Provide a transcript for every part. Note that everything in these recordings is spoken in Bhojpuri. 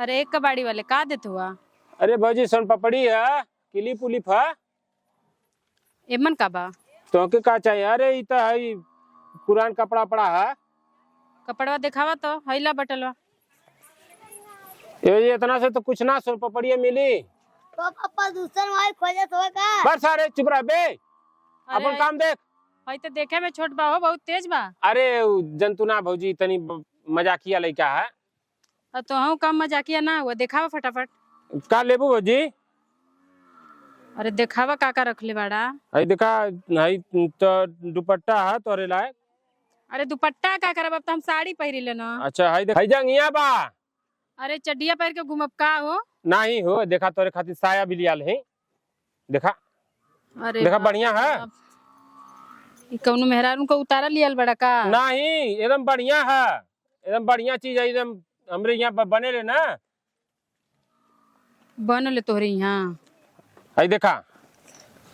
अरे एक कबाड़ी वाले का देत हुआ? अरे भौजी, सोन पपड़ी है, किली पुलिप है। एमन का बा? तोहके का चाहिए? अरे ई त है पुरान कपड़ा पड़ा है। कपड़वा देखावा तो हैला बटलवा। ये इतना से तो कुछ ना सोन पपड़िया मिली। तो पापा, दूसर मोबाइल खोजत हो का? बस, अरे चुप रह बे। अरे अपन काम देख। हई तो देखे में छोट बा हो, बहुत तेज बा। अरे उ जंतु ना भौजी, तनी मजाकिया लइका है। और तो हूँ कम मजाकिया ना हुआ, देखावा फटाफट। का लेबू भौजी? अरे देखावा का का रखले बाड़ा। हई देखा, हई तो दुपट्टा है तोरे लायक। अरे दुपट्टा का करब, अब तो हम साड़ी पहिरी लेना। अच्छा, हई देख, हई जंगिया बा। अरे चड्डिया पहिर के घूमब का हो? नहीं हो, देखा, तोरे खातिर साया भी लियाल है, देखा। अरे देखा, बाप बढ़िया रे है। बाप। ई कौनो मेहरारू को उतारा लियल बड़ा का? नहीं, एकदम बढ़िया है, एकदम बढ़िया चीज है, एकदम हमरे यहाँ बने ले ना। बनल तोहरे यहाँ? हई देखा।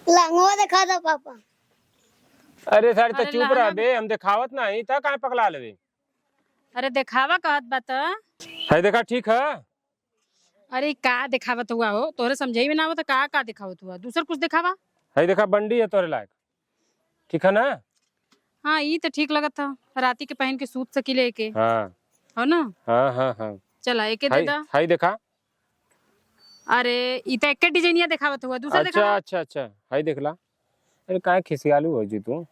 लंगवा दिखा दो पापा। अरे सारी तो अरे चुप रह लहंगा बे, हम देखावत नहीं त काहे पकड़ा लेबे? अरे देखावा कहत बा त। हई देखा, ठीक है? अरे का देखावत हुआ हो, तोहरे समझाई में ना आवत का का देखावत हुआ, दूसर कुछ देखावा। हई देखा, बंडी है तोरे लायक, ठीक है ना? हाँ, ई तो ठीक लगत था, राती के पहन के सूत सकीले एके। हाँ। हो ना? हाँ। चला, एके दे हई दा। हई देखा। अरे ई तो एके डिजाइनिया देखावत हुआ, दूसर अच्छा। देखावा। अच्छा, हई देखला। अरे काहे खिसियालू हो जी तू?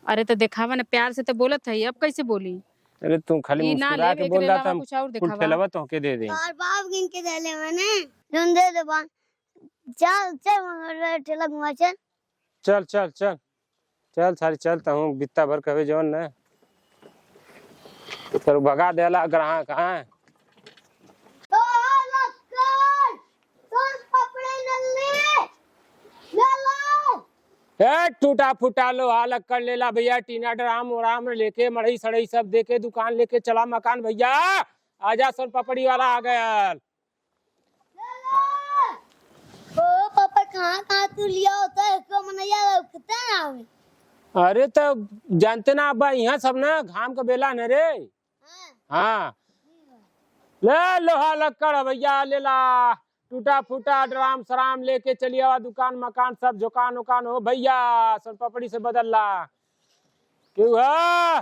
अरे तो देखावा ना, प्यार से तो बोलत है, अब कैसे बोली? अरे तू खाली ई ना मुस्कुरा लेब, के एकरे बोल रहा अलावा था, हम कुछ और कुल देखावा। ठेलवा तोहके दे दे। और बाप गिन के देले मैंने जोन दे दे बा, चल चल, मगर ठेला घुमा चल। चल चल चल चल सारी चल, तहूँ बित्ता भर कहे जौन न तर भगा देला ग्राहक हाँ। तो लक्कड़ सोन पपड़ी नल्ली ले लो। ए टूटा फूटा लोहा लक्कड़ लेला भैया, टीना ड्राम उराम लेके मड़ई सड़ई सब देके दुकान लेके चला मकान भैया, आजा, सोन पपड़ी वाला आ गया। ले लो। ओ पापा, कहाँ कहाँ तू लिया होता है इसको मनैया कितना ना आवे। अरे तो जानते ना अब्बा, यहाँ सब ना घाम का बेला न रे। हाँ। हाँ, ले लोहा लक्कड़ भैया ले ला, टूटा फूटा ड्राम सराम लेके चलिए आवा, दुकान मकान सब जोकान उकान हो भैया, सोन पपड़ी से बदल ला। क्यों है?